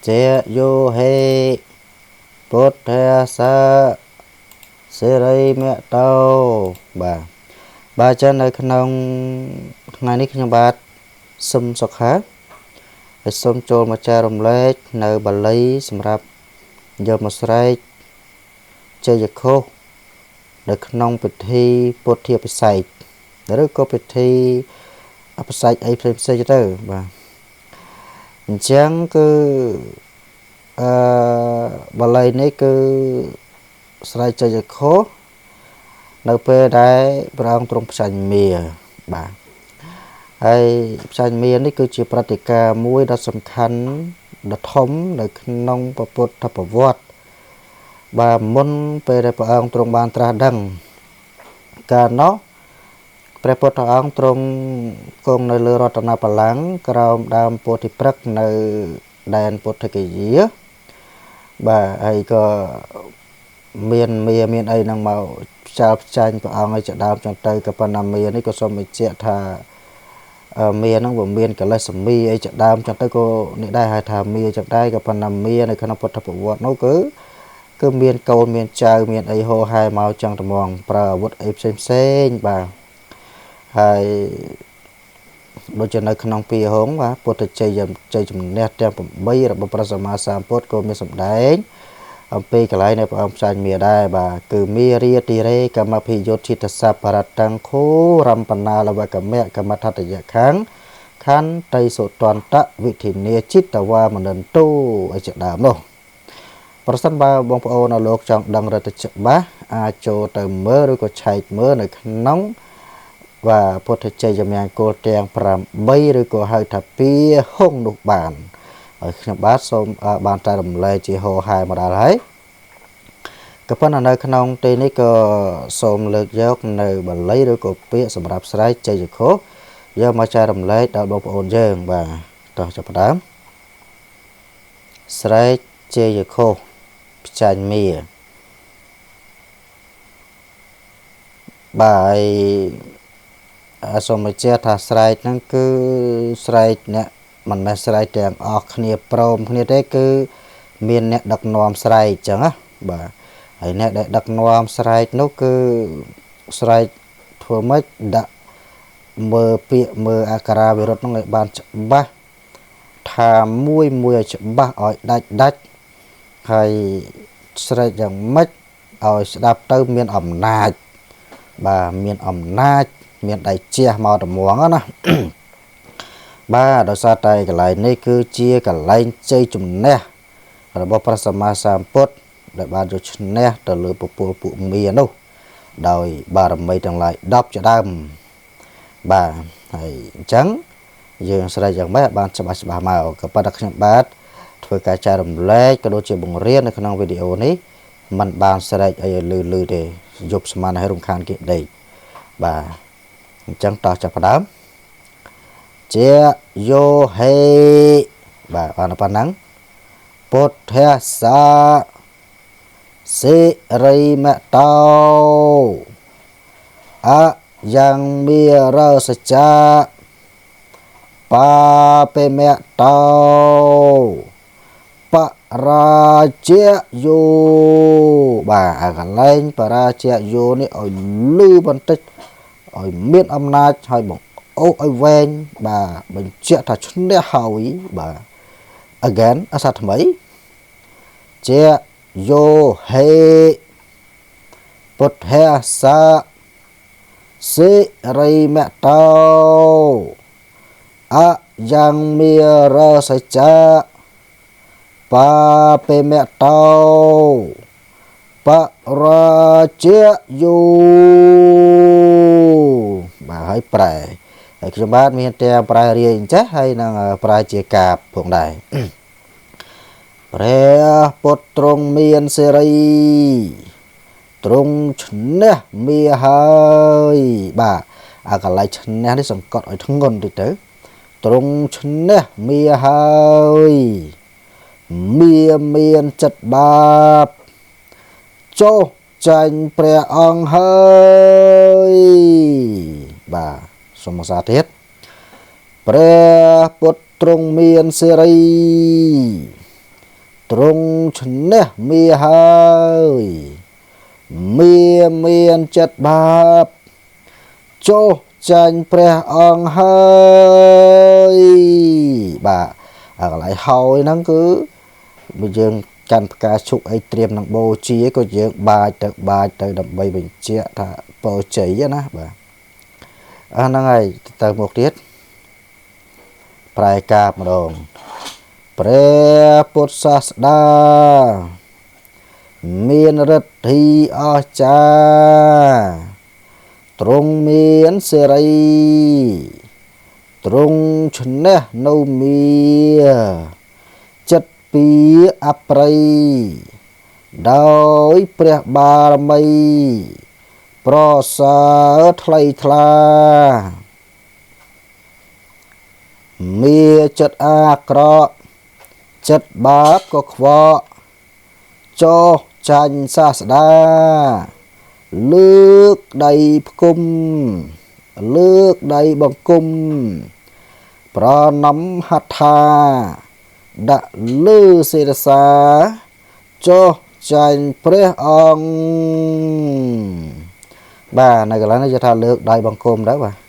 ជាយោហេពុទ្ធាសាសិរីមតោបាទបាទចឹងនៅក្នុងថ្ងៃនេះខ្ញុំបាទសឹមសុខាហើយសូមចូលមកចែករំលែកនៅបាលីសម្រាប់យកមកស្រែកជ័យឃោសនៅក្នុងពិធីពុទ្ធាភិសេកឬក៏ពិធីអភិសេកអីផ្សេងផ្សេងទៅបាទអញ្ចឹងគឺអឺបាលីនេះគឺស្រែកជ័យឃោសនៅពេលដែលព្រះអង្គទ្រង់ផ្ចាញ់មារបាទហើយផ្ចាញ់មារនេះគឺជាព្រឹត្តិការណ៍មួយដ៏សំខាន់ដ៏ធំនៅក្នុងពុទ្ធប្រវត្តិបាទមុនពេលដែលព្រះអង្គទ្រង់បានត្រាស់ដឹងកាលនោះព្រះពុទ្ធអង្គទ្រង់គង់នៅលើរតនបល្ល័ង្កក្រោមដើមពោធិព្រឹក្សនៅដែនពុទ្ធគយាបាទហើយក៏មានមាមានអីហ្នឹងមកផ្ចាល់ផ្ចាញ់ព្រះអង្គឲ្យជាដើមចឹងទៅក៏ប៉ុន្តែមានេះក៏សូមបញ្ជាក់ថាមាហ្នឹងវាមានកលិសមីអីជាដើមចឹងទៅក៏នេះដែរហៅថាមាចឹងដែរក៏ប៉ុន្តែមានៅក្នុងពុទ្ធប្រវត្តិនោះគឺមានកូនមានចៅមានអីហោហែមកចឹងត្មងប្រើអាវុធអីផ្សេងផ្សេងបាទហើយដូចជានៅក្នុងពីហងបាទពុទ្ធជ័យជ័យជំនះទាំង8របស់ព្រះសម្មាសម្ពុទ្ធក៏មានសម្ដែងអំពីកន្លែងនៃព្រះអង្គផ្សាយមាដែរបាទគឺមារាតិរេកម្មភិយុទ្ធិតសពរតង្ខូរំបណាលវកមៈកម្មថតយខੰខន្តីសុតន្តវិធិនាចិត្តវាមនិន្ទូអីជាដើមនោះប្រសិនបើបងប្អូនលោកចង់ដឹងរត់ច្បាស់អាចចូលទៅមើលឬក៏ឆែកមើលនៅក្នុងបាទពុទ្ធជ័យមង្គលទាំង8ឬក៏ហៅថាពីហុងនោះបានហើយខ្ញុំបាទសូមបានតែរំលែកជាហោហែមកដល់ហើយក៏ប៉ុន្តែនៅក្នុងទីនេះក៏សូមលើកយកនៅបាលីឬក៏ពាក្យសម្រាប់ស្រែកជ័យឃោសយកមកចែករំលែកដល់បងប្អូនយើងបាទតោះចាប់ផ្ដើមស្រែកជ័យឃោសផ្ចាញ់មាបាទហើយសូមបញ្ជាក់ថាស្រែកហ្នឹងគឺស្រែកអ្នកមិនមែនស្រែកទាំងអស់គ្នាព្រមគ្នាទេគឺមានអ្នកដឹកនាំស្រែកអញ្ចឹងណាបាទហើយអ្នកដែលដឹកនាំស្រែកនោះគឺស្រែកធ្វើម៉េចដាក់មើលពាក្យមើលអក្ខរាវិរុទ្ធនោះឲ្យបានច្បាស់ថាមួយមួយឲ្យច្បាស់ឲ្យដាច់ដាច់ហើយស្រែកយ៉ាងម៉េចឲ្យស្ដាប់ទៅមានអំណាចបាទមានអំណាចមានដៃជះមកតម្ងណាបាទដោយសារតែកន្លែងនេះគឺជាកន្លែងជ័យជំនះរបស់ព្រះសម្មាសម្ពុទ្ធដែលបានយកឈ្នះទៅលើពពលពួកមានោះដោយបារមីទាំងឡាយ10ជាដើមបាទហើយអញ្ចឹងយើងស្រែកយ៉ាងម៉េចបានច្បាស់ច្បាស់មកក៏ប៉ុន្តែខ្ញុំបាទធ្វើការចែករំលែកក៏ដូចជាបង្រៀននៅក្នុងវីដេអូនេះมันបានស្រែកអីឲ្យលឺលឺទេយប់ស្មានឲ្យរំខានគេដេកបាទអញ្ចឹងតោះចាប់ផ្ដើមជាយោហេបាទបានប៉ុណ្ណឹងពុទ្ធាសាសិរីមតោអយ៉ាងមារសច្ចាបាពេមតោបរាជយោបាទអាកន្លែងបរាជយោនេះឲ្យលឺបន្តិចឲ្យមានអំណាចហើយបងអូសឲ្យវែងបាទបញ្ជាក់ថាឈ្នះហើយបាទ again អសាថ្មីជាយោហេពុទ្ធាសាសិរីមតោអយ៉ាងមារសច្ចាបាពេមតោបរាជយោបាទហើយប្រែហើយខ្ញុំបាទមានទាំងប្រែរាយអញ្ចេះហើយនឹងប្រែជាកាបផងដែរព្រះពុទ្ធទ្រង់មានសិរីទ្រង់ឈ្នះមាហើយបាទអាកន្លែងឈ្នះនេះសង្កត់ឲ្យធ្ងន់តិចទៅទ្រង់ឈ្នះមាហើយមាមានចិត្តបាបចុះចាញ់ព្រះអង្គហើយបាទសូមសាទៀតព្រះពុទ្ធទ្រង់មានសិរី ទ្រង់ឈ្នះមាហើយមាមានចិត្តបាបចុះចាញ់ព្រះអង្គហើយ។ បាទ អាកន្លែងហើយហ្នឹង គឺបើយើងកាន់ផ្កាឈុកអីត្រៀមនឹងបូជា ក៏យើងបាចទៅបាចទៅ ដើម្បីបញ្ជាក់ថាពរជ័យណា។ បាទ អាហ្នឹងហើយ ទៅមុខទៀត ប្រែកាបម្ដង។ ព្រះពុទ្ធសាស្តាមានរិទ្ធីអស្ចារ្យ ទ្រង់មានសេរី ទ្រង់ឈ្នះនៅមាចិត្តពីអប្រិយ ដោយព្រះបារមីប្រសើរថ្លៃថ្លា។ មាចិត្តអាក្រក់ ចិត្តបាបក៏ខ្វក់ ចោះចាញ់សាស្តា លើកដៃផ្គុំ លើកដៃបង្គំ ប្រណំហត្ថាដាក់លើសិរសា ចុះចាញ់ព្រះអង្គ។ បាទ នៅកន្លែងនេះគេថាលើកដៃបង្គំទៅ បាទ។